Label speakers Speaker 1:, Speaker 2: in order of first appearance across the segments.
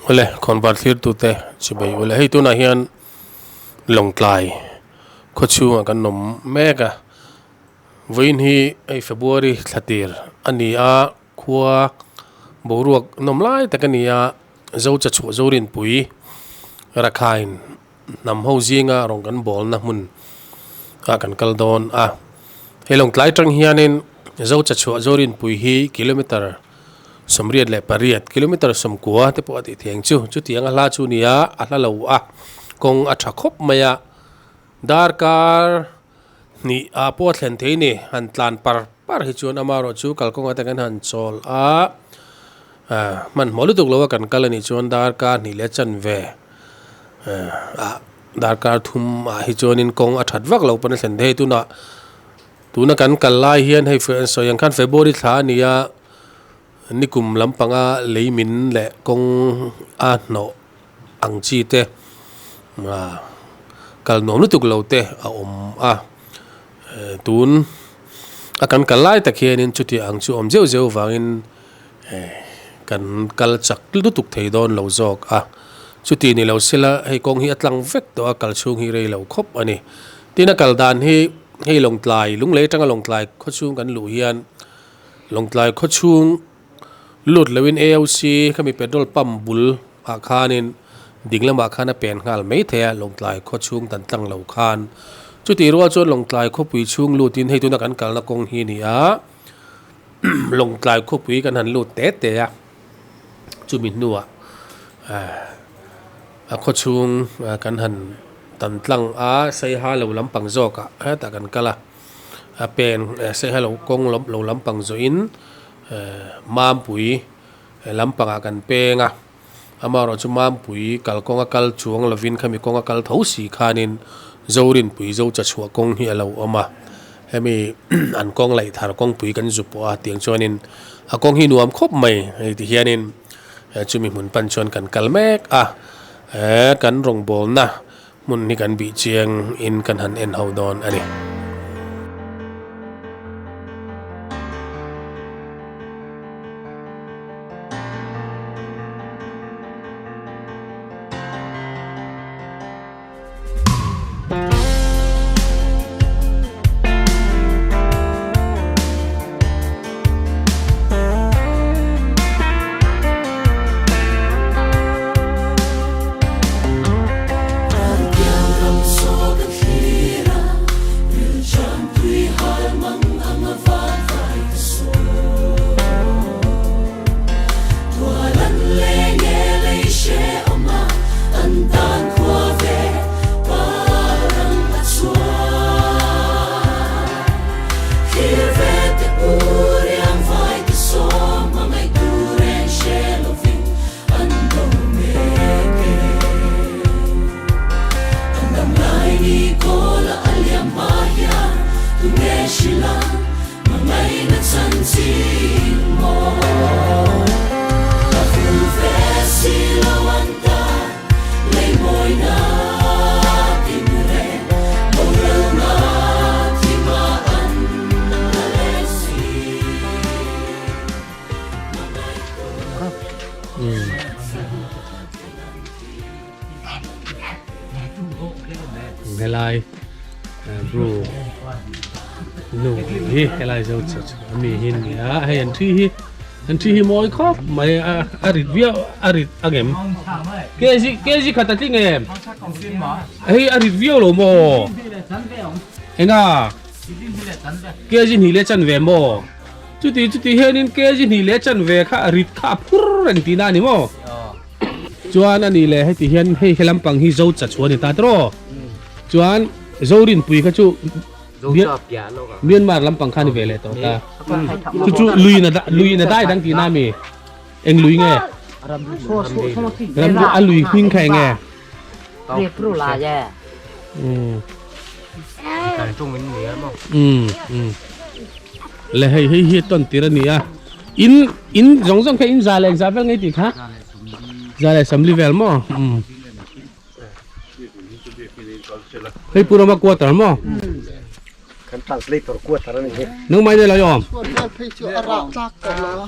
Speaker 1: Awle khawnvar thlir tute chibei ule hei tunah hian lawngtlai khaw chhungah kan awm mek a vawiin hi hei february thla tir a ni a khua boruak nawm lai tak a ni a zo cha chhuah zo rinpui rakhain hnam ho zinga rawn kan bawlna hmun ah kan kal dawn a hei lawngtlai atang hianin zo cha chhuah zo rinpui hi kilometer 88 kilometer 90 te pawh a tih theih ang chu chutiang a hla chu a ni a a hla lo a kawng a tha khawp mai a darkar hnih ah pawh a thlen thei a ni han tlan par par hi chuan amaherawh chu kalkawngah te kan han chawl a ah hmanhmawh lutuk lo a kan kal a nih chuan darkar hnih leh chanve ah darkar thum ah hi chuanin kawng a that vak lo pawn a thlen thei tunah Tuna kan kal lai hian hei sawi ang khan February thla a ni a, nikum lampanga lei min leh kawng a hnawh ang chi te kal nuam lutuk lo te a awm a, tun a kan kal lai tak hianin chuti ang chu awm zeuh zeuh vangin kan kal chak lutuk thei dawn lo zawk a, chuti ni lo sela hei kawng hi a tlang vek tawh a kal chhung hi rei lo khawp a ni. Tin a kal dan hi hei Lawngtlai Lunglei atanga Lawngtlai khaw chhung kan luh hian Lawngtlai khaw chhung lut loin AOC khami petrol pump bul ah khanin ding lamah khan a pen nghal mai thei a Lawngtlai khaw chhung dan tlang lo khan chutih rual chuan Lawngtlai khawpui chhung lutin hei tuna kan kalna kawng hi a ni a Lawngtlai khawpui kan han lut te te a chumi hnuah a khaw chhung kan han tan tlang a saiha lo lampang zawkah hetah kan kal a a pen saiha lo kawng lo lampang zawhin mampui lampangah kan peng a amaherawhchu mampui kalkawnga kal chuang lovin khami kawnga kal tho si khanin zorinpui zo cha chhuah kawng hi a lo awm a hemi an kawng laih thar kawngpui kan zu pawh a tiang chuanin a kawng hi nuam khawp mai hei ti hianin chumi hmun pan chuan kan kal mek a he kan rawngbawlna hmun hi kan bih chiang in kan han en ho dawn a ni. Helai bru nu hi helai zo chu mi hi ni a hei an thi hi an thi hi mawi khawp mai a a rit viau a rit angem kg kg khat a tling em hei a rit viau lo maw enga kg hnih leh chan ve maw chuti chuti hianin kg hnih leh chan ve kha a rit kha a phur reng tihna a ni maw chuan a nih leh heti hian hei he lampang hi zo cha chu a ni ta tiraw chuan Zorinpui kha chu Myanmar lampang kha a ni ve leh tawh ta chu chu lui in a lui in a dai dang tihna a mi eng lui nge ram a lui hming kha eng nge le hei hei hi tawn tir a ni a in in zawng zawng kha in za leh za vel ngei tih kha za leh samli vel maw hei pu rama quarter maw
Speaker 2: kan translator quarter ani hi
Speaker 1: nang mai nei lo i awm
Speaker 3: vel phei chu a rah tlak tawh lo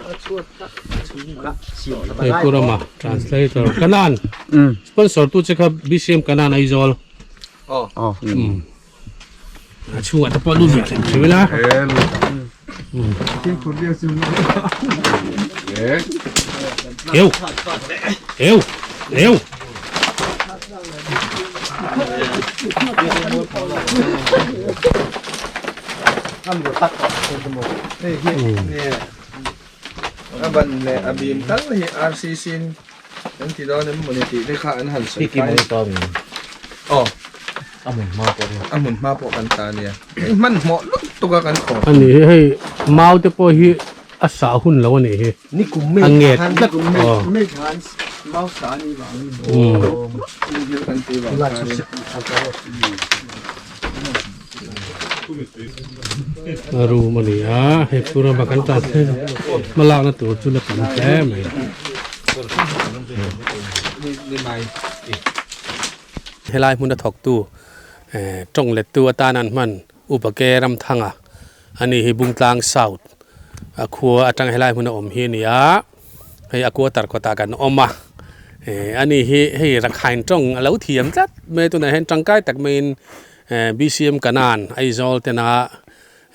Speaker 3: a.
Speaker 1: Hei Pu Rama translator Kanan sponsor tu che kha BCM Kanan Aizawl a chhungah te pawh lut ve hrim hrim ila eu eu eu
Speaker 3: A ban leh a bim tal hi RCC in an ti dawn em mawni tih te kha an han sawi fai aw a hmun hma pawh a hmun hma pawh kan ta ania hmanhmawh lutuk a kan khawm
Speaker 1: ani hi hei mau te pawh hi a sah hun lo anih hi a nget tlat aw A room a ni a hei pu rama kan tan hma lakna tur chu la tam hle mai. Helai hmuna thawktu tawng lettu atan an hman Upa Ke Ramthanga a ni hi Bungtlang South a khua atanga helai hmuna awm hi a ni a hei a quarter kawtah kan awm a eh a ni hi hei Rakhine tawng a lo thiam tlat mai a tunah hian tangkai tak maiin eh B_C_M Kanan Aizawl tena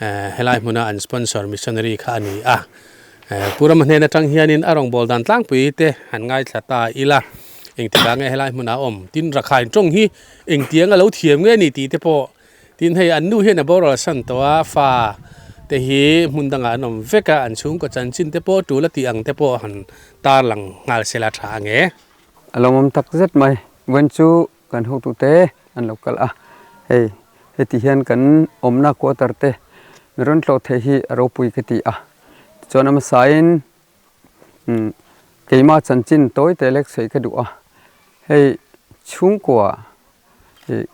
Speaker 1: eh helai hmuna an sponsor missionary kha a ni a eh Pu Rama hnen atang hianin a rawngbâwl dan tlangpui te han ngaithla ta ila engtikah nge helai hmunah a awm tin Rakhine tawng hi engtiang a lo thiam nge ni tih te pawh Tin hei an nu hian a boral san tawh a, fa te hi hmun dangah an awm vek a, an chhungkaw chanchin te pawh tul a tih ang te pawh han tarlang nghal sela tha ang e.
Speaker 4: A lawmawm tak zet mai, vawiin chu kan hotute an lo kal a, hei heti hian kan awmna quarter te mi rawn tlawh theih hi a ropui ka ti a, tichuan a hmasain keimah chanchin tawi te lek sawi ka duh a, hei chhungkua Ih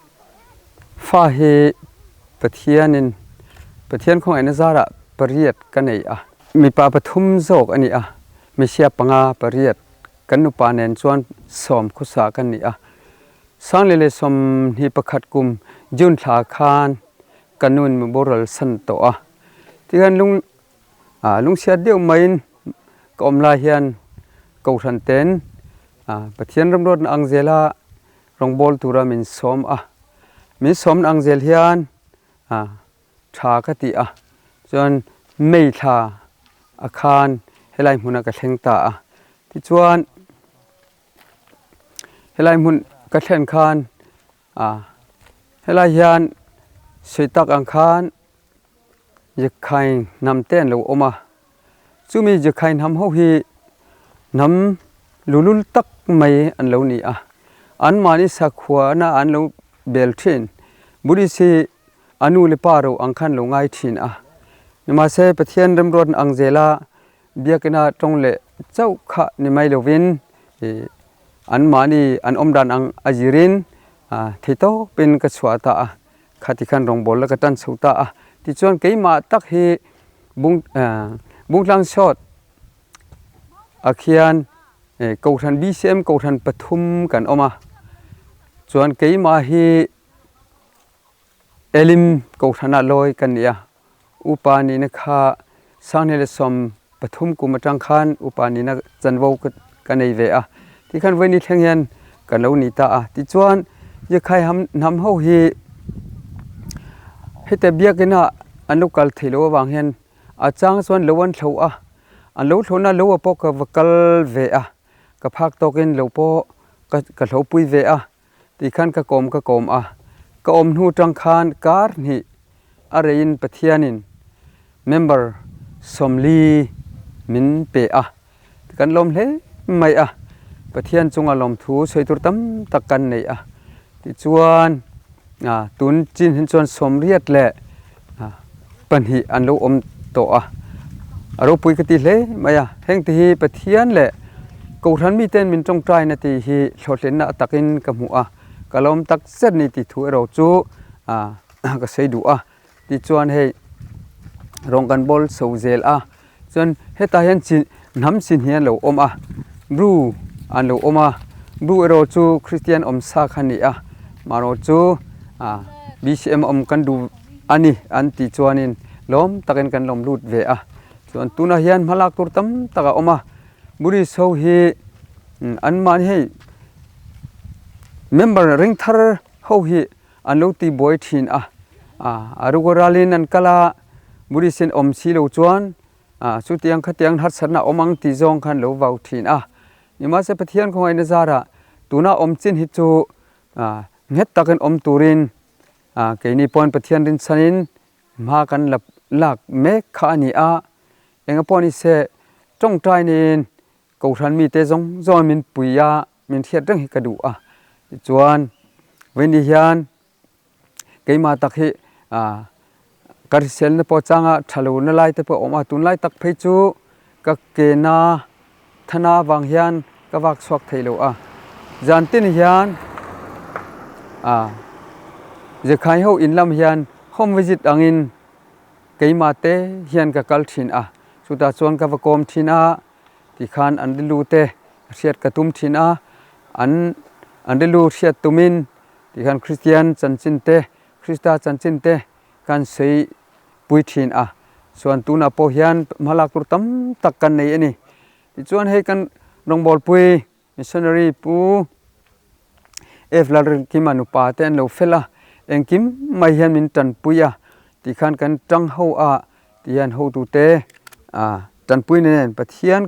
Speaker 4: fa hi Pathianin Pathian khawngaihna zarah pariat ka nei a, mipa pathum zawk a ni a, Messiah panga pariat kan nupa nen chuan sawm khawsa kan ni a. Sangle leh sawmhnih pakhat kum June thla khan ka nun mi boral san tawh a, tikhian lung ah lungchhiat deuh maiin ka awm lai hian Kohhran ten Pathian ramruatna ang zela Rawngbawl tura min sawm a, min sawmna ang zel hian tha ka ti a, chuan May thla a khan helai hmunah ka thleng ta a, tichuan helai hmun ka thlen khan helai hian sawi tak ang khan Jekhain hnam te an lo awm a, chumi Jekhain hnam ho hi hnam lulul tak mai an lo ni a, anmahni sakhuana an lo bel thin, Buddhist hi a nu leh pa ro ang khan lo ngai thin a, nimahse Pathian remruatna ang zela biakina tawng leh chauh kha ni mai lovin ih anmahni an awm dan ang a zirin theitawpin ka chhuah ta a. Khati khan rawngbâwl la ka ṭan chho ta a, tichuan keimah tak hi Bung Bungtlang Short ah khian Kohhran BCM Kohhran pathum kan awm a, chuan keimah hi Elim Kohhranah lawi ka ni a, upa nihna kha Sanghnih leh 13 kum aṭang khan upa nihna chanvo ka nei ve a, tikhan vawiin thleng hian ka lo ni ta a, tichuan Yakhai hnam ho hi heta biakina an lo kal theih loh avang hian a chang chuan lo an thlo a, an lo thlawhna lo ah pawh ka va kal ve a, ka phak tawkin lo pawh ka hlopui ve a. Tikhan ka kawm ka kawm a, ka awm hnu tang khan kar hnih a reiin Pathianin member 40 min pe a, kan lawm hle mai a, Pathian chunga lawmthu sawi tur tam tak kan nei a, tichuan tun chin hin chuan 82 an lo awm tawh a, a ropui ka ti hle mai a, heng te hi Pathian leh Kohhran miten min tawngtaina tih hi hlawhtlinna a takin ka hmu a, ka lawm tak zet ni tih thu erawh chu ka sawi duh a, tichuan hei rawng kan bawl chho zel a, chuan hetah hian chi hnam chi hnih an lo awm a, Bru an lo awm a, Bru erawh chu Kristian awm sa kha a ni a, marawh chu BCM awm kan duh a ni an tih chuanin lawm takin kan lawm lut ve a. Chuan tunah hian hmalak tur tam tak a awm a, Buddhist ho hi anmahni hei member ring thar ho hi an lo ti buai thin a, a ruk ralin an kal a, Buddhist in awm si lo chuan chutiang khatiang harsatna a awm ang tih zawng khan lo vau thin a. Nimahse Pathian khawngaihna zarah tuna awm chin hi chu nghet takin awm turin keini pawn Pathian rinchhanin Hma kan la lak mek kha a ni a, enga pawh ni se tawngtai niin Kohhran mite zawng zawng min pui a, min hriat reng hi ka duh a. Tichuan vawiin hian keimah tak hi ka hriselna pawh changa tha lo na lai te pawh a awm a, tunlai tak phei chu ka ke na thana vang hian ka vak chhuak thei lo a, zan tin hian Zekhai ho in lam hian home visit angin keimah te hian ka kal thin a, chutah chuan ka va kawm thin a, tikhan an rilru te hriat ka tum thin a, an an rilru hriat tumin tikhan Kristian chanchin te Krista chanchin te kan sawi pui thin a, chuan tunah pawh hian hmalak tur tam tak kan nei a ni. Tichuan hei kan rawngbawlpui missionary Pu F Lalrinkima nupa te an lo fel a, engkim mai hian min tanpui a tikhan kan tang ho a ti hian hotute tanpui nen Pathian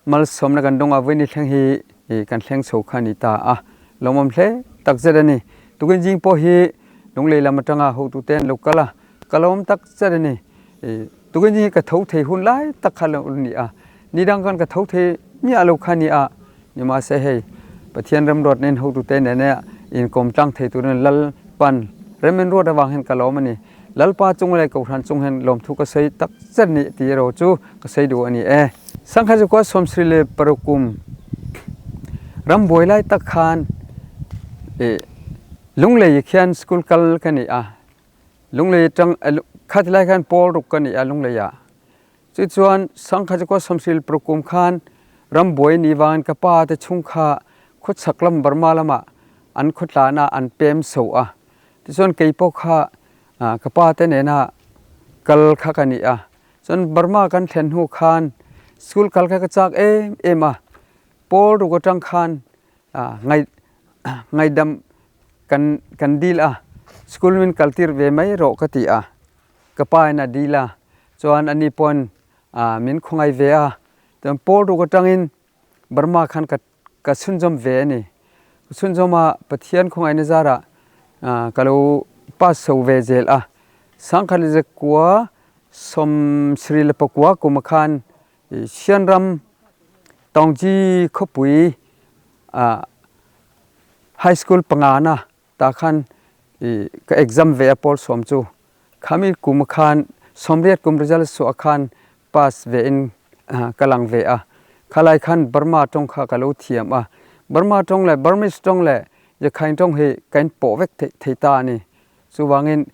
Speaker 4: malsawmna kan dawng a vawiin thleng hi kan thleng chho kha a ni ta a, lawmawm hle tak zet a ni. Tukin zing pawh hi lunglei lam atanga hotute an lo kal a, ka lawm tak zet a ni. Tukin zing hi ka tho thei hun lai tak kha lo ni a, ni dang khan ka tho thei miah lo kha a ni a, nimahse hei Pathian remruat nen hotute nena inkawm tlang thei turin Lalpan rem en ruat avang hian ka lawm a ni. Lalpa chung leh Kohhran chung hian lawmthu ka sawi tak zet ni tih erawh chu ka sawi duh a ni e. Sangha Zukua Sawmsri leh Paruk kum ram buai lai tak khan ih Lunglei khian school kal ka ni a, Lunglei atang khati lai khan pawl ruk ka ni a Lunglei ah. Chu chuan Sangha Zukua Sawmsri leh Paruk kum khan ram buai ni vangin ka pa te chhung kha khawchhak lam Burma lamah an khawtlan a an pem so a. Tichuan kei pawh kha ka pa te nena kal kha ka ni a, chuan Burma kan thlen hnu khan school kal kha ka chak em em a, pawl ruk atang khan ngaih ngaihdam kan kan dil a, school min kal tir ve mai rawh ka ti a, ka pa in a dil a, chuan ani pawn min khawngaih ve a, chuan pawl ruk atangin Burma khan ka ka chhunzawm ve a ni. Ka chhunzawm a, Pathian khawngaihna zarah ka lo pass chho ve zel a. Sangkhat leh zakua sawmsarih leh pakua kuma khan Sianram Taungji khawpui High School pangana tah khan ka exam ve a pawl sawm chu. Khami kuma khan sawmriat kum result suah khan pass ve in ka lang ve a. Khalai khan Burma tawng kha ka lo thiam a. Burma tawng leh Burmese tawng leh Yakhain tawng hi ka in pawh vek theih thei ta a ni. Chuvangin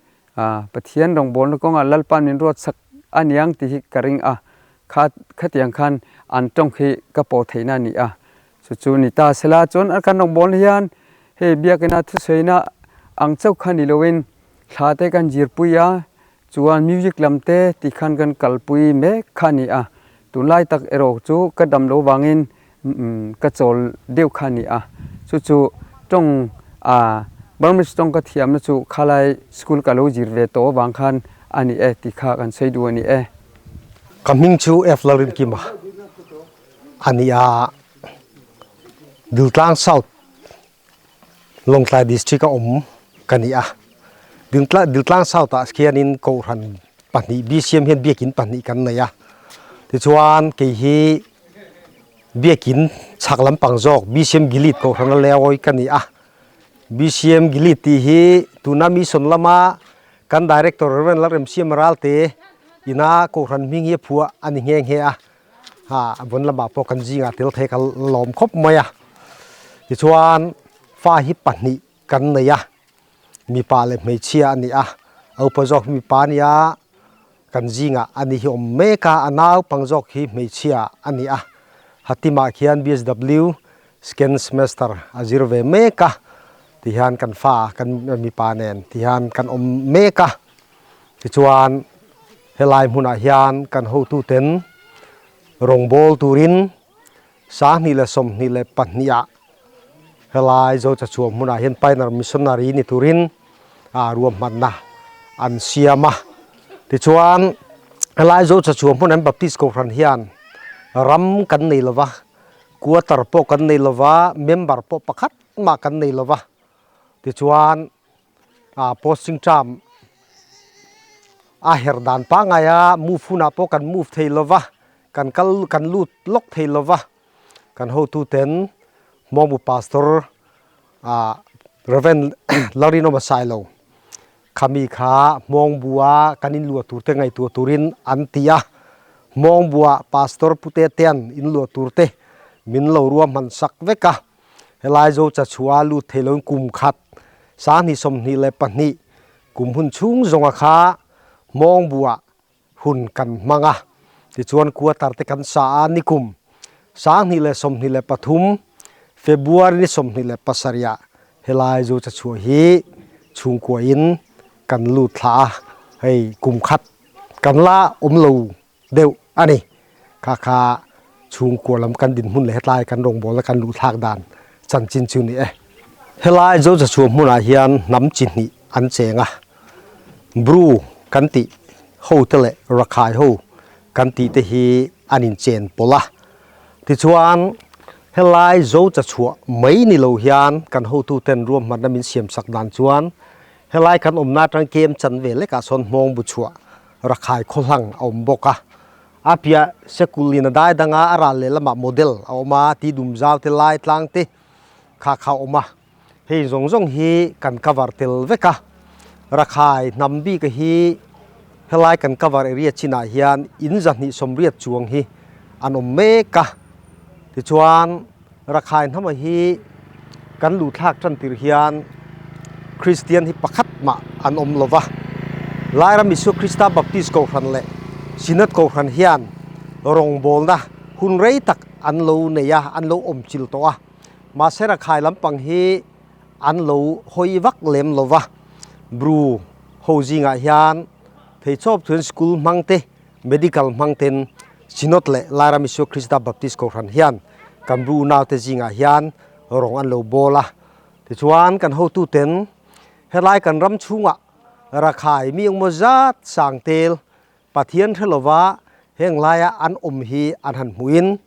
Speaker 4: Pathian rawngbawlna kawngah Lalpa min ruat sak a niang tih hi ka ring a. Kha khatiang khan an tawng hi ka pawh theihna a ni a. Chu chu ni ta sela chuan kan rawngbawlna hian hei biakina thusawiina ang chauh kha ni loin thla te kan zirpui a. Chuan music lam te ti khan kan kalpui mek kha a ni a, tunlai tak erawh chu ka dam lo vangin ka chawl deuh kha a ni a, chu chu tawng ah Burmese tawng ka thiamna chu khalai school ka lo zir ve tawh avang khan a ni e tih kha kan sawi duh a ni e.
Speaker 2: Ka hming chu F Lalrinkima a ni a, Diltlang South Lawngtlai District a awm ka ni a, Diltlang South ah khianin Kohhran pahnih BCM hian biakin pahnih kan nei a, tichuan kei hi biakin chhak lampang zawk BCM Gilead Kohhran a leawi ka ni a, BCM Gilead tih hi tuna mission lama kan Director Rev Lalremsiama Ralte ina Kohhran hming hi a phuah a ni nghe nghe a. a vawn lamah pawh kan zingah tel thei ka lawm khawp mai a tichuan fa hi pahnih kan nei a mipa leh hmeichhia a ni a a upa zawk hi mipa a ni a kan zingah a ni hi awm mek a a naupang zawk hi hmeichhia a ni a hatimah khian B_S_W second semester a zir ve mek a tihian kan fa kan mipa nen tihian kan awm mek a tichuan. Helai hmunah hian kan hotuten rawngbawl turin 2022 ah helai Zochachhuah hmunah hian Pioneer Missionary ni turin ruahmanna an siam a. Tichuan helai Zochachhuah hmun an Baptist Kohhran hian ram kan nei lova, quarter pawh kan nei lova, member pawh pakhat mah kan nei lova. Tichuan posting term a her dan pangngai a move hunah pawh kan move thei lova, kan kal kan lut lawk thei lova. Kan hotuten Hmawngbu Pastor Rev Lalrinawma Sailo khami kha Hmawngbua kan inluah tur te ngaihtuah turin an ti a. Hmawngbua Pastor Pute tean inluah tur te min lo ruahman sak vek a. Helai zo chachhua lut thei loin kum khat 2022 kum hun chhung zawnga kha Hmawngbua hun kan hmang a. Tichuan quarter te kan sa a nikum 2023 February ni 27 ah helai zo chachhuah hi chhungkua in kan lut thla a, hei kum khat kan la awm lo deuh a ni. Kha kha chhungkua lam kan dinhmun leh hetlai kan rawngbawlna kan luh thlak dan chanchin chu ni e. Helai zo chachhuah hmunah hian hnam chi hnih an cheng a, Bru kan tih ho te leh Rakhai ho kan tih te hi an inchen pawlh a. Tichuan helai zo chachhuah mai ni lo hian kan hotuten ruahmanna min siamsak dan chuan helai kan awmna atang kem chan ve lekah sawn hmawng bu chhuah Rakhai khawhlang a awm bawk a. A piah Sekulin a dai danga a ral leh lamah model a awm a, ti dum zau te lai tlang te kha kha a awm a. Hei zawng zawng hi kan cover tel vek a, Rakhai hnam bik a hi helai kan cover area chinah hian in 280 chuang hi an awm mek a. Tichuan Rakhai hnam a hi kan luh thlak tan tir hian Kristian hi pakhat mah an awm lo va. Lairam Isua Krista Baptist Kohhran leh Synod Kohhran hian rawngbawlna hun rei tak an lo nei a, an lo awm chil tawh a. Mahse Rakhai lampang hi an lo hawi vak lem lo va, Bru ho zingah hian theichawp chuan school hmang te, medical hmang ten Synod leh Lairam Isua Krista Baptist Kohhran hian kan Bru unaute zingah hian rawng an lo bawl a. Tichuan kan hotuten helai kan ram chhungah Rakhai mi engmaw zat sang tel Pathian hre lova heng laia an awm hi an han hmuhin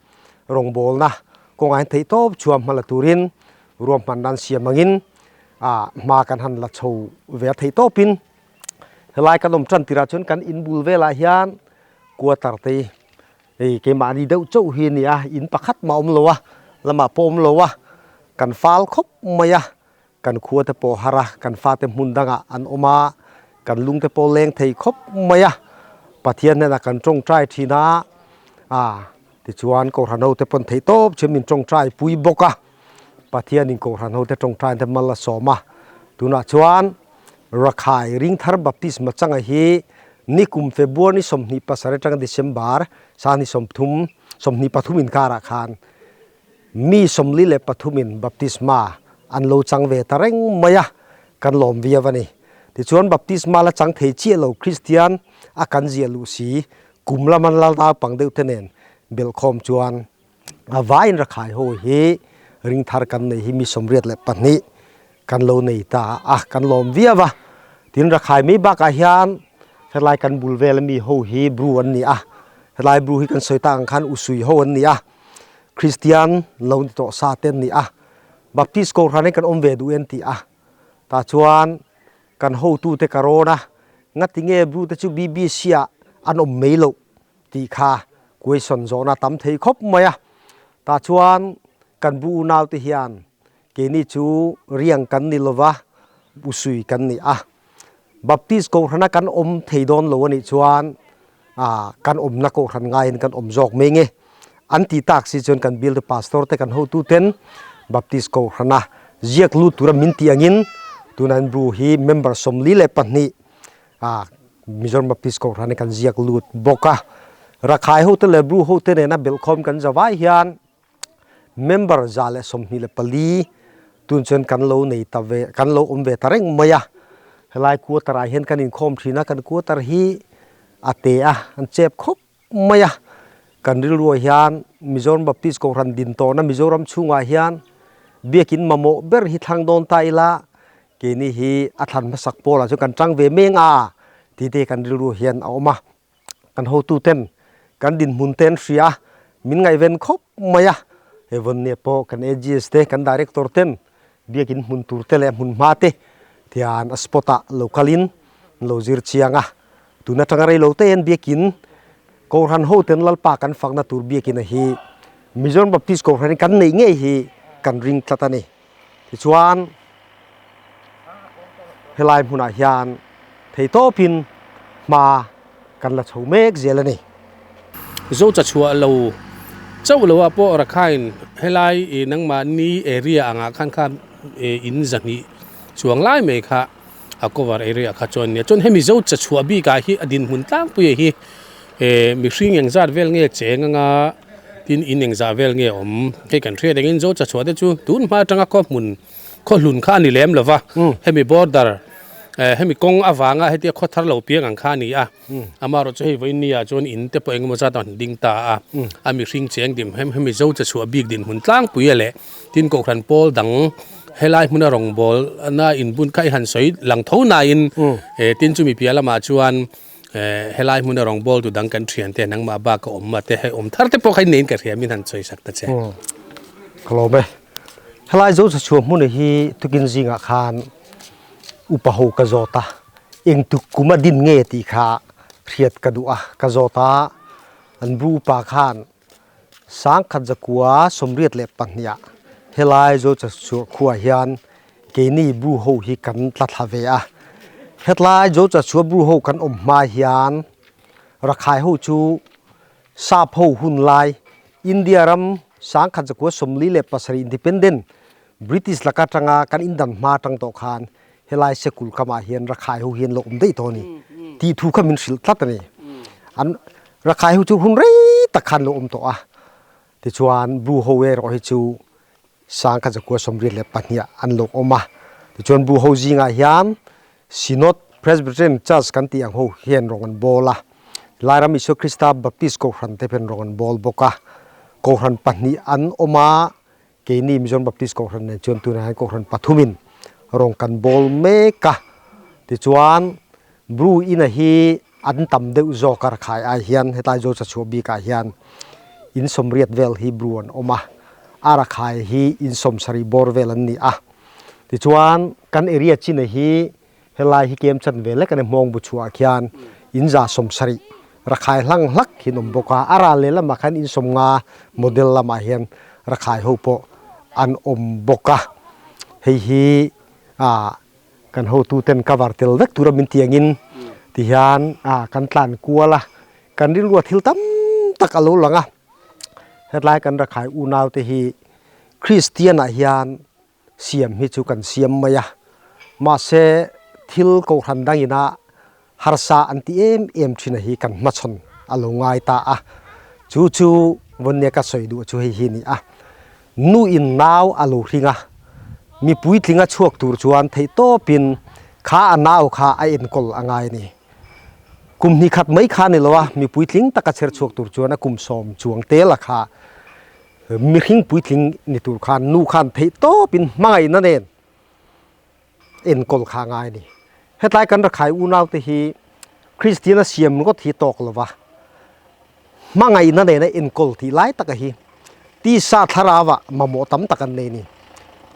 Speaker 2: rawngbawlna kawngah hian theihtawp chhuah hma la turin ruahmanna an siam angin hma kan han la chho ve a theihtawpin helai kan awm tan tirah chuan kan inbul velah hian quarter te hei keimahni deuh chauh hi a ni a, in pakhat mah a awm lo a, lamah pawh a awm lo a, kan fal khawp mai a. Kan khua te pawh har a, kan fate hmun dangah an awm a, kan lung te pawh leng thei khawp mai a, Pathian hnenah kan tawngtai thin a, a tichuan Kohhran ho te pawn theih tawp chu min tawngtai pui bawk a, Pathianin Kohhran ho te tawngtai te mal a sawm a, tunah chuan Rakhai Ringthar Baptist Machanga hi nikum February ni 27 atanga December 23 23 inkarah khan Mi 43 in baptisma an lo chang ve ta reng mai a, kan lawm viau a ni. Tichuan baptisma la chang thei chiah lo Kristian a kan ziah luh si, kum lama la naupang deuh te nen belhkhawm chuan a vaiin Rakhai ho hi ringthar kan nei hi mi 82 kan lo nei ta a, kan lawm viau a. Tin Rakhai mai bakah hian helai kan bul vel ami ho hi Bru an ni a, helai Bru hi kan sawi tak ang khan Usui ho an ni a. Kristian lo ni tawh sa te an ni a, Baptist Kohhran hi kan awm ve duh e an ti a, tah chuan kan hotute ka rawn a, ngatinge Bru te chu BBC ah an awm mai loh tih kha question zawhna tam thei khawp mai a, tah chuan kan Bru unau te hian keini chu riang kan ni lova Usui kan ni a, Baptist Kohhrana kan awm thei dawn lo a nih chuan kan awmna Kohhran ngaiin kan awm zawk mai nge an ti tak si chuan kan bialtu Pastor te kan hotu ten Baptist Kohhrana ziak lut tura min tih angin tunah hian Bru hi member 42 Mizoram Baptist Kohhran hi kan ziak lut bawk a. Rakhai hote leh Bru hote nena belhkhawm kan zavai hian Member 124 tun chuan kan lo nei ta ve, kan lo awm ve ta reng mai a. Helai quarter ah hian kan inkhawm thin a, kan quarter hi a te a, an chep khawp mai a. Kan rilruah hian Mizoram Baptist Kohhran din tawhna Mizoram chhungah hian biakin mamawh ber hi thlang dawn ta ila, keini hi a thlan hmasak pawlah chuan kan tang ve meng a tih te kan rilruah hian a awm a. Kan hotuten kan dinhmun te an hria a, min ngaihven khawp mai a. He vawnnia pawh kan AGS te, kan Director ten biakin hmun tur te leh hmun hma te tian a spot ah lo kalin an lo zir chiang a. Tun atanga rei lo te hian biakin Kohhran ho ten Lalpa kan fakna tur biakin a hi Mizoram Baptist Kohhran in kan neih ngei hi kan ring tlat a ni. Tichuan helai hmunah hian theitawpin hma kan la chho mek zel a ni.
Speaker 1: Zo cha chhuah lo chauh lo ah pawh Rakhine helai i nangmahni area angah khan kha in zahnih chuang lai mai kha a cover area kha chuan nia. Chuan hemi zo cha chhuah bikah hi a dinhmun tlangpuia hi mihring engzat vel nge cheng anga tin in engzah vel nge awm hei kan hriat engin zo cha chhuah te chu tun hma atanga khaw hmun khaw hlun kha a ni lem lova hemi border hemi kawng avanga hetia khaw thar lo piang ang kha a ni a amaherawh chu hei vawiin ni ah chuan in te pawh engemaw zat a han ding ta a a mihring cheng dim hem hemi zo cha chhuah bik dinhmun tlangpui a leh tin kohhran pawl dang helai hmuna rawngbawl na inbun kha i han sawi lang tho nain tin chumi piah lamah chuan helai hmuna rawngbawl tu dang kan thian te nangmah bak a awm a te hei awm thar te pawh kha in neiin ka hria min han sawi sak ta che.
Speaker 2: Ka lawm e. Helai zo chhuah hmun hi tukin zingah khan upa ho ka zawt a, eng tuk kum a din nge tih kha hriat ka duh a, ka zawt a, an bu upa khan Sangkhat zakua 32 ah helai zo chhuah khuaah hian keini bu ho hi kan tla thla ve a, hetlai zo chhuah bu ho kan awm hma hian Rakhai ho chu Sap ho hun lai India ram 1947 Independent British laka atanga kan indan hma atang tawh khan helai sekul kamah hian Rakhai ho hian lo awm daih tawh a ni tih thu kha min hrilh tlat a ni. An Rakhai ho chu hun rei tak khan lo awm tawh a, tichuan Bru ho erawh hi chu 1982 ah an lo awm a, tichuan Bru ho zingah hian Synod Presbyterian Church kan tih ang ho hian rawng an bawl a, Lairam Isua Krista Baptist Kohhran te hian rawng an bawl bawk a, Kohhran pahnih an awm a, Keini Mizoram Baptist Kohhran nen chuan tunah hian Kohhran pathumin rawng kan bawl mek a, tichuan Bru ina hi an tam deuh zawk a rakhai ai hian hetlai Zo Chachhuah bikah hian in sawmriat vel hi Bru an awm a, a rakhai hi in sawmsarih bawr vel an ni a, tichuan kan area china hi Helai hi kem chan ve lek a ni, hmawng bu chhuah khian in 170 rakhai hlang hlak hi an awm bawk a, a ral leh lamah khan in 50 model lamah hian rakhai ho pawh an awm bawk a, hei hi ah kan hotu ten cover tel vek tura min tih angin tihian ah kan tlan kual a, kan rilrua thil tam tak a lo lang a, hetlai kan rakhai unau te hi Kristian ah hian Siam hi chu kan siam mai a, mahse thil kohhran dangina harsa an ti em em thin a hi kan hmachhawn a lo ngai ta a, chu chu vawnnia ka sawi duh chu hei hi a ni a, nu in nau a lo hring a, mi puitling a chhuak tur chuan theihtawpin kha a nau kha a enkawl a ngai a ni. Kum hnih khat mai kha a ni lo a, mi puitling taka chher chhuak tur chuan a kum sawm chuang tel a kha Mihring puitling ni tur khan nu khan theih tawpin hmangaihna nen enkawl kha a ngai a ni. Hetlai kan rakhai unaute hi Kristian a siam ringawt hi tawk lova hmangaihna nena enkawl tih lai taka hi tisa thlarauah mamawh tam tak an nei a ni.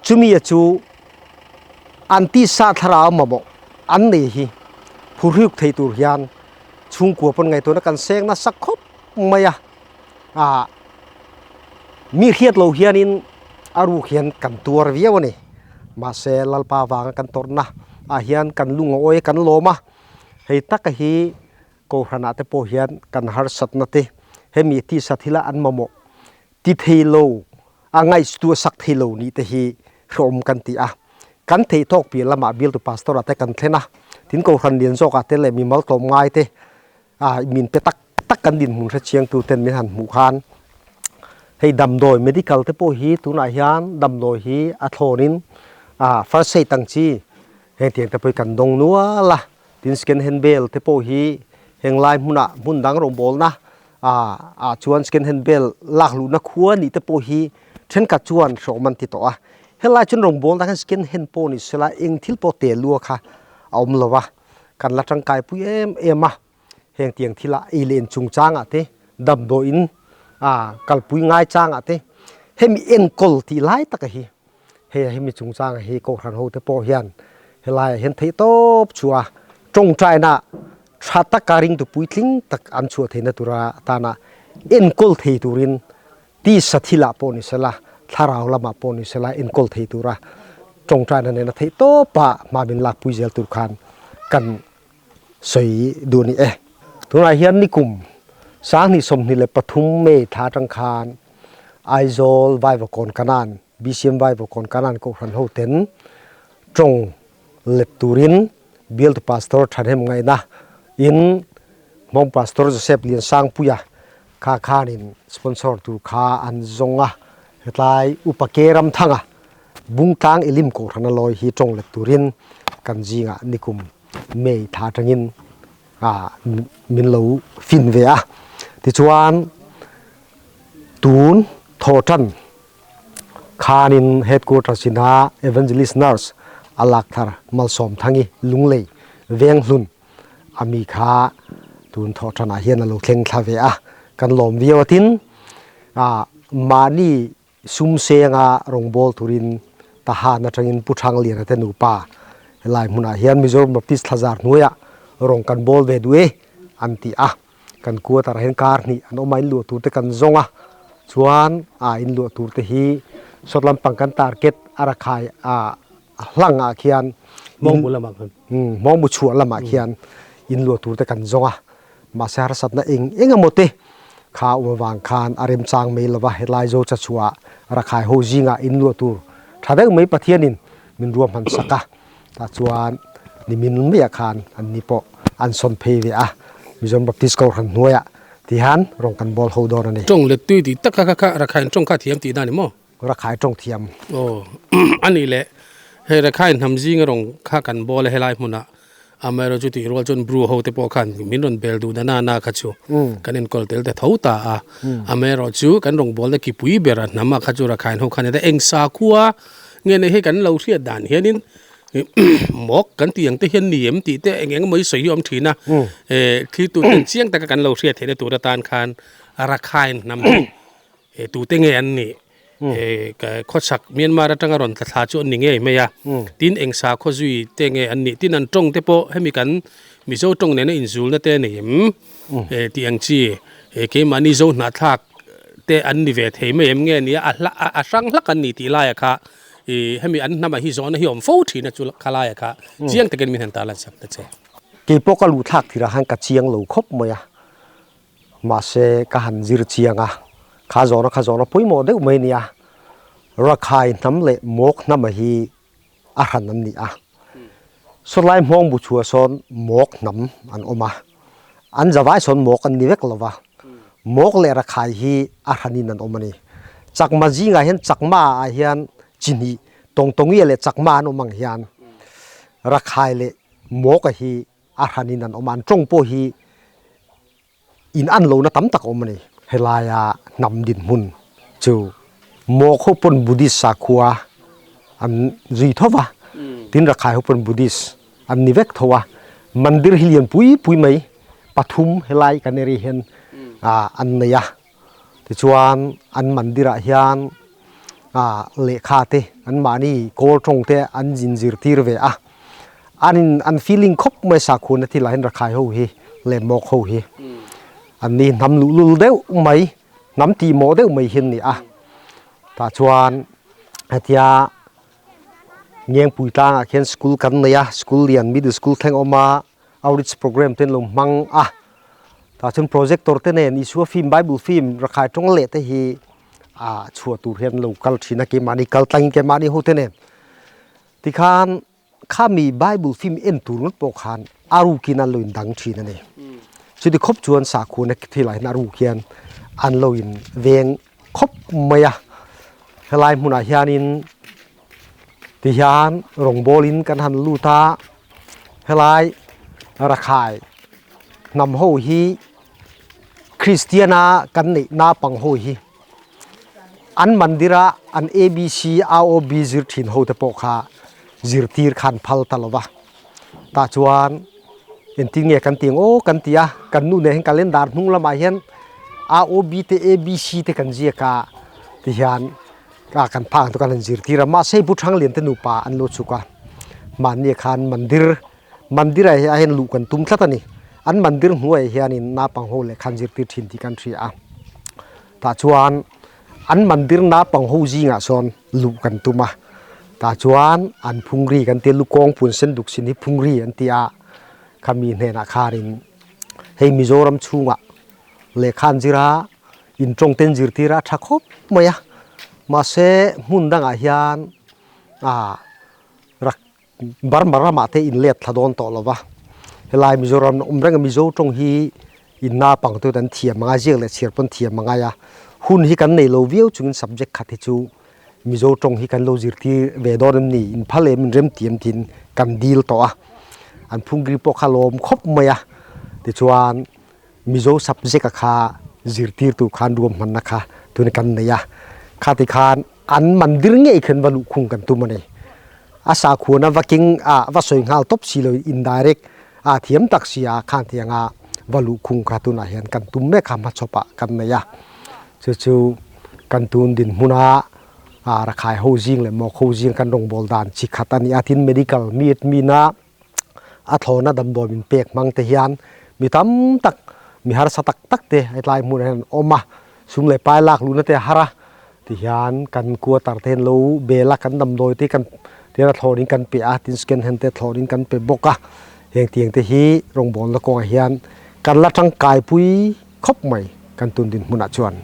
Speaker 2: Chumi a chu an tisa thlarau mamawh an nei hi phurhriuk thei tur hian chhungkua pawn ngaihtuahna kan seng nasa khawp mai a. Ah mi hriat lo hianin a ruk hian kan tuar viau a ni. Mahse Lalpa vanga kan tawrhna ah hian kan lungawi kan lawm a, hei taka hi Kohhranah te pawh hian kan harsatna te hemi tisa thila an mamawh ti thei lo a ngaihtuah sak thei lo nih te hi hrehawm kan ti a. Kan theih tawk piah lamah bialtu pastor ah te kan thlen a, tin Kohhran lian zawkah te leh mimal tlawmngai te a min pe tak tak kan dinhmun hre chiang tu ten min han hmuh khan hei damdawi medical te pawh hi tunah hian damdawi hi a thlawn in a first aid ang chi heng tiang te pawh hi kan dawng nual a tin second hand bel te pawh hi Heng lai hmunah hmun dang rawngbawlna ah chuan second hand bel lak luhna khua nih te pawh hi thenkhat chuan hrehawm an ti tawh a. Helai chuan rawngbawlna khan second hand pawh ni sela eng thil pawh tel lua kha a awm lo a, kan la tangkai pui em em a. Heng tiang thila ei leh in chungchangah te damdawiin kalpui ngai changah te hemi enkawl tih lai taka hi hei hemi chungchangah hi kohhran ho te pawh hian helaiah hian theih tawp chu a tawngtaina tha taka ringtu puitling tak an chhuah theihna tura atana enkawl thei turin tisa thilah pawh ni sela thlarau lamah pawh ni sela enkawl thei tura tawngtaina nena theih tawpa hma min lakpui zel tur khan kan sawi duh ni e. Tunah hian nikum 2023 May thla atang khan Aizawl Vaivakawn Kanan, BCM Vaivakawn Kanan Kohhran ho ten tawng let turin Bialtu Pastor Thahnem ngaihna in Hmawng Pastor Joseph Liansangpuia kha khanin sponsor tur kha an zawng a, hetlai Upa Ke Ramthanga Bungtlang Elim Kohhrana lawi hi tawng let turin kan zingah nikum May thla atangin min lo fin ve a. Tichuan tun thawhtan khanin headquarters ina Evangelist Nurse a lak thar Malsawmthangi Lunglei Venghlun ami kha tun thawhtanah hian a lo thleng thla ve a. Kan lawm viau a tin mahni Sum senga rawngbâwl turin Tahan aṭangin Pu Thangliana te nupa helai hmunah hian Mizoram Baptist thlazar hnuaiah rawng kan bâwl ve duh e an ti a. Kan quarter ah hian kar hnih an awm a, inluah tur te kan zawng a, chuan a inluah tur te hi sawt lampang kan target a rakhai a hlang ah khian
Speaker 1: Hmawngbu lamah khan.
Speaker 2: Hmawngbu chhuah lamah khian inluah tur te kan zawng a, Mahse harsatna eng eng emaw te kha awm avang khan a remchang mai lova hetlai zo cha chhuah rakhai ho zingah inluah tur tha deuh mai Pathianin min ruahman sak a, tah chuan nimin maiah khan an ni pawh an sawn phei ve a, Mizoram Baptist Kohhran hnuaiah ti hian rawng kan bawl ho dawn a ni.
Speaker 1: Tawng let tui tih tak kha kha rakhaiin tawng kha thiam tih na ni maw?
Speaker 2: Rakhai tawng thiam.
Speaker 1: Aw a nih leh hei Rakhai hnam zinga rawng kha kan bawl a helai hmunah amaherawh chu tih rual chuan Bru ho te pawh khan min rawn bel duh na na kha chu kan enkawl tel ta tho ta a amaherawh chu kan rawn bawlna ki pui ber a hnam ah kha chu Rakhai ho khan eng sakhua nge nei hei kan lo hriat dan hianin mawk kan tih ang te hian ni em tih te eng eng emaw hi sawi hi a awm thin a thil tur ten chiang taka kan lo hriat theihna tur atan khan Rakhai hnam hi He tute nge an nih? He khawchhak Myanmar atanga rawn tla thla chu an ni ngei mai a. Tin eng sakhaw zui te nge an nih? Tin an tawng te pawh hemi kan Mizo tawng nena inzulna te a nei em? He tih ang chi he keimahni Zo hnahthlak te an ni ve thei mai em nge nia a hla a hrang hlak an ni tih laia kha ih hemi an hnamah hi zawhna hi a awm fo thin a chu khalaia kha chiang takin min han tarlan sak ta che.
Speaker 2: Keipawh ka luhthlak thirah khan ka chiang lo khawp mai a. Mahse, ka han zir chiang a, kha zawhna kha zawhna pawimawh deuh mai a nia. Rakhai hnam leh Mawk hnama hi a hran an ni a. Sawtlai hmawng bu chhuah sawn Mawk hnam an awm a, an zavai sawn Mawk an ni vek lo va. Mawk leh Rakhai hi a hranin an awm a ni. Chakma zingah hian Chakma ah hian chi hnih Tawngtawngia leh Chakma an awm ang hian Rakhai leh Mawka hi a hranin an awm a, an tawng pawh hi in an lohna tam tak a awm a ni. Helaia hnam dinhmun chu Mawk ho pawn Buddhist sakhua an zui tho va, tin Rakhai ho pawn Buddhist an ni vek tho a, mandir hi lian pui pui mai pathum helai kan area hian an nei a, tichuan an mandirah hian lehkha te anmahni kawl tawng te an inzirtir ve a. An in an feeling khawp mai sakhuna thil ah hian rakhai ho hi leh mawk ho hi an ni hnam luhlul deuh mai hnam tih mawh deuh mai hi an ni a tah chuan hetia Ngengpui tlangah khian school kan nei a school lian middle school thleng a awm a outreach program te an lo hmang a tah chuan projector te nen Isua film bible film rakhai tawng leh te hi ah chhuah tur hian an lo kal thin a keimahni kal tlangin keimahni ho te nen. Tikhan khami Bible film en tur ngawt pawh khan a rukin an lo in dang thin a ni. Chuti khawp chuan sakhuana thilah hian a ruk hian an lo in veng khawp mai a. Helai hmunah hianin tihian rawngbawlin kan han lut a, helai Rakhai. Hnam ho hi Kristiana kan neih naupang ho hi an mandira an ABC AOB zir thin ho te pawh kha zirtir khan phal ta lo va. Tah chuan engtin nge kan ti ang aw kan ti a, kan nu nen hian calendar hnung lamah hian AOB te ABC te kan ziak a tihian a kan phak ang chu kan han zirtir a mahse hei Pu Thanglian te nupa an lo chhuk a mahni khan mandir mandir ah hian luh kan tum tlat a ni an mandir hnuaiah hianin naupang ho leh khan zirtir thin tih kan hria a tah chuan an mandir naupang ho zingah sawn luh kan tum a tah chuan an phungri kan tia lukawng pun sen duk sin hi phungri an ti a khami hnenah khanin hei Mizoram chhungah lehkha an zir a. In tawng ten zirtir a tha khawp mai a mahse hmun dangah hian ah rak Burma ramah te in let thla dawn tawh lo va helai Mizoram awm reng a Mizo tawng hi in naupang te an thiam angai ziak leh chhiar pawn thiam angai a hun hi kan nei lo viau chungin subject khat hi chu Mizo tawng hi kan lo zirtir ve dawn em ni in phal em in rem ti em tiin kan dil tawh a an phungri pawh kha lawm khawp mai a tichuan. Mizo subject a kha zirtirtu khan ruahmanna kha tuna kan nei a, khati khan an mandir ngei khan va luhkhung kan tum a ni. A sakhuana va king a va sawi nghal tawp si lo indirect a thiam tak si a khan tianga va luhkhung kha tunah hian kan tum mek a hmachhawp ah kan nei a. Chu chu kan tun dinhmun a Rakhai ho zing leh Mawk ho zing kan rawngbâwl dan chi khat a ni a, tin medical mi admin a a thlawna damdawi min pek hmang te hian mi tam tak mi harsa tak tak te hetlai hmunah hian an awm a sum leh pai lak luhna te a har a tihian kan quarter te hian lo bel a kan damdawi te kan tihian a thlawnin kan pe a tin scan hand te thlawnin kan pe bawk a heng tiang te hi rawngbawlna kawngah hian kan la tangkai pui khawp mai kan tun dinhmunah chuan.